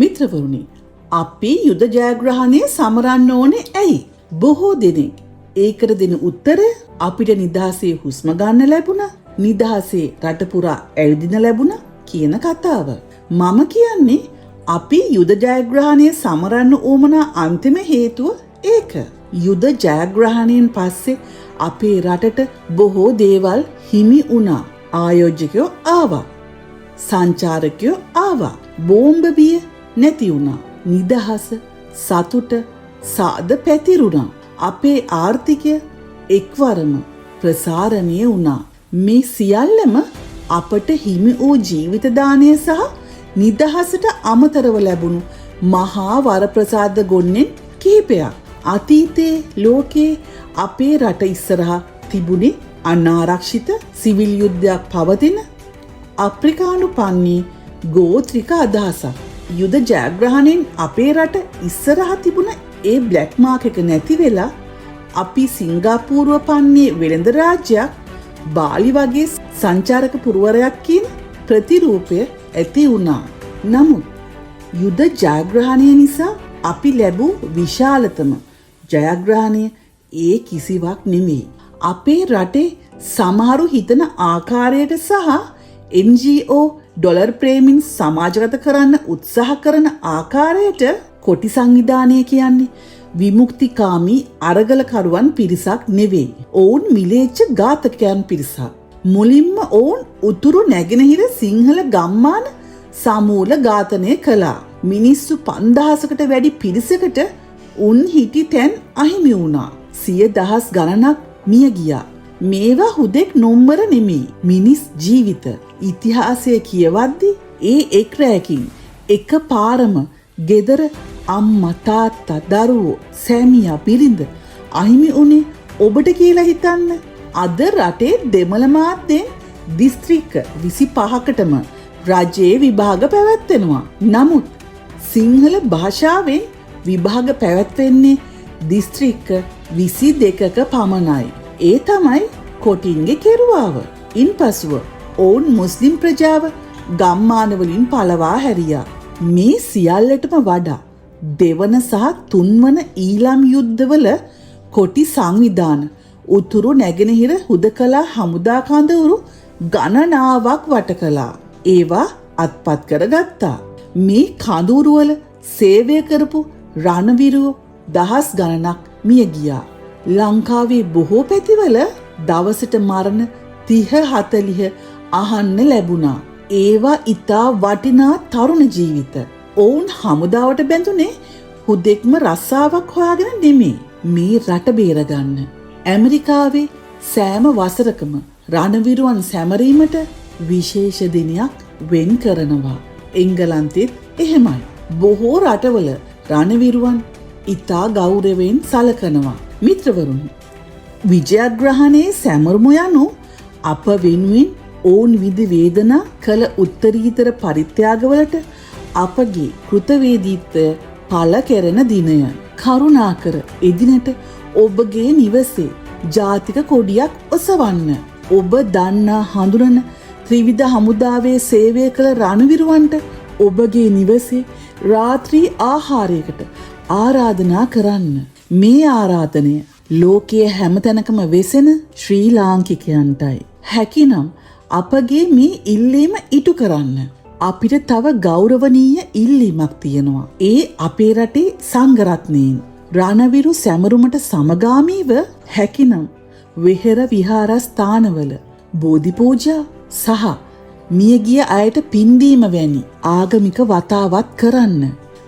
මිත්‍රවරුනි, අපි යුද ජයග්‍රහණය සමරන්න ඕනේ ඇයි? බොහෝ දෙනෙක් ඒකට දෙන උත්තරය අපිට නිදහසේ හුස්ම ගන්න ලැබුණා, නිදහසේ රට පුරා ඇවිදින ලැබුණා කියන කතාව. මම කියන්නේ අපි යුද ජයග්‍රහණය සමරන්න උවමනා අන්තිම හේතුව ඒක. යුද ජයග්‍රහණයෙන් පස්සේ අපේ රටට බොහෝ දේවල් හිමි වුණා. ආයෝජකයෝ ආවා. සංචාරකයෝ ආවා. බෝම්බ බිය නැති වුණා. නිදහස, සතුට, සාද පැතිරුණා. අපේ ආර්ථිකය එක්වරම ප්‍රසාරණය වුණා. මේ සියල්ලම අපට හිමි වූ ජීවිත දානය සහ නිදහසට අමතරව ලැබුණු මහා වරප්‍රසාද ගොන්නෙන් කිහිපයක්. අතීතයේ ලෝකයේ අපේ රට ඉස්සරහා තිබුණේ අනාරක්ෂිත සිවිල් යුද්ධයක් පවතින අප්‍රිකානු පන්නී ගෝත්‍රික අදහසක්. යුද ජයග්‍රහණයෙන් අපේ රට ඉස්සරහා තිබුණ ඒ බ්ලැක් මාක් එක නැති වෙලා අපි සිංගප්පූරුව පන්නේ වෙළඳ රාජ්‍යයක්, බාලි වගේ සංචාරක පුරවරයක් කියන ප්‍රතිරූපය ඇති වුණා. නමුත් යුද ජයග්‍රහණය නිසා අපි ලැබූ විශාලතම ජයග්‍රහණය ඒ කිසිවක් නෙමෙයි. අපේ රටේ සමහරු හිතන ආකාරයට සහ NGO dollar ප්‍රේමින් සමාජගත කරන්න උත්සාහ කරන ආකාරයට කොටි සංවිධානය කියන්නේ විමුක්තිකාමී අරගලකරුවන් පිරිසක් නෙවෙයි. ඔවුන් මිලේච්ඡ ඝාතකයන් පිරිසක්. මුලින්ම ඔවුන් උතුරු නැගෙනහිර සිංහල ගම්මාන සමූල ඝාතනය කළා. මිනිස්සු 5000කට වැඩි පිරිසකට උන් හිටි තැන් අහිමි වුණා. සිය දහස් ගණනක් මිය ගියා. මේවා හුදෙක් නොම්බර නෙමෙයි. මිනිස් ජීවිත. ඉතිහාසය කියවද්දි ඒ එක් රැයකින් එක පාරම ගෙදර අම්මා, තාත්තා, දරුවෝ, සැමියා, බිරිඳ අහිමි වුණේ ඔබට කියලා හිතන්න. අද රටේ දෙමළ මාධ්‍යෙන් දිස්ත්‍රික්ක 25කටම රජයේ විභාග පැවැත්වෙනවා. නමුත් සිංහල භාෂාවෙන් විභාග පැවැත්වෙන්නේ දිස්ත්‍රික්ක 22ක පමණයි. ඒ තමයි කොටින්ගේ කෙරුවාව. ඉන්පසුව ඔවුන් මුස්ලිම් ප්‍රජාව ගම්මානවලින් පලවා හැරියා. මේ සියල්ලටම වඩා දෙවන සහ තුන්වන ඊළම් යුද්ධවල කොටි සංවිධාන උතුරු නැගෙනහිර හුදකලා හමුදා කඳවුරු ගණනාවක් වට කළා. ඒවා අත්පත් කරගත්තා. මේ කඳවුරුවල සේවය කරපු රණවිරුවෝ දහස් ගණනක් මිය ගියා. ලංකාවේ බොහෝ පැතිවල දවසට මරණ 30 40 අහන්න ලැබුණා. ඒවා ඉතා වටිනා තරුණ ජීවිත. ඔවුන් හමුදාවට බැඳුනේ හුදෙක්ම රස්සාවක් හොයාගෙන නෙමෙයි. මේ රට බේරගන්න. ඇමරිකාවේ සෑම වසරකම රණවිරුවන් සැමරීමට විශේෂ දිනයක් වෙන් කරනවා. එංගලන්තෙත් එහෙමයි. බොහෝ රටවල රණවිරුවන් ඉතා ගෞරවයෙන් සලකනවා. මිත්‍රවරුනි, විජයග්‍රහණයේ සැමරුම යනු අප වෙනුවෙන් ඔවුන් විඳි වේදනා කළ උත්තරීතර පරිත්‍යාගවලට අපගේ කෘතවේදීත්වය පළ කෙරෙන දිනය. කරුණාකර එදිනට ඔබගේ නිවසේ ජාතික කොඩියක් ඔසවන්න. ඔබ දන්නා හඳුනන ත්‍රිවිධ හමුදාවේ සේවය කළ රණවිරුවන්ට ඔබගේ නිවසේ රාත්‍රී ආහාරයකට ආරාධනා කරන්න. මේ ආරාධනය ලෝකයේ හැමතැනකම වෙසෙන ශ්‍රී ලාංකිකයන්ටයි. හැකිනම් අපගේ මේ ඉල්ලීම ඉටු කරන්න. අපිට තව ගෞරවනීය ඉල්ලීමක් තියෙනවා. ඒ අපේ රටේ සංඝරත්නයෙන්. රණවිරු සැමරුමට සමගාමීව හැකිනම් වෙහෙර විහාරස්ථානවල බෝධි පූජා සහ මියගිය අයට පින්දීම වැනි ආගමික වතාවත් කරන්න.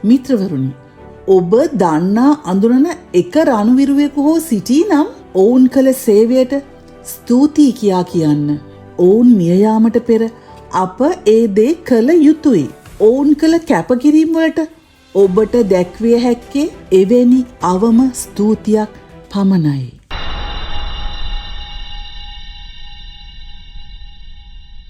මිත්‍රවරුනි, ඔබ දන්නා අඳුනන එක රණවිරුවෙකු හෝ සිටී නම් ඔවුන් කළ සේවයට ස්තුතියි කියා කියන්න. ඔවුන් මිය යාමට පෙර අප ඒ දේ කළ යුතුයි. ඔවුන් කළ කැපකිරීම් වලට ඔබට දැක්විය හැක්කේ එවැනි අවම ස්තුතියක් පමණයි.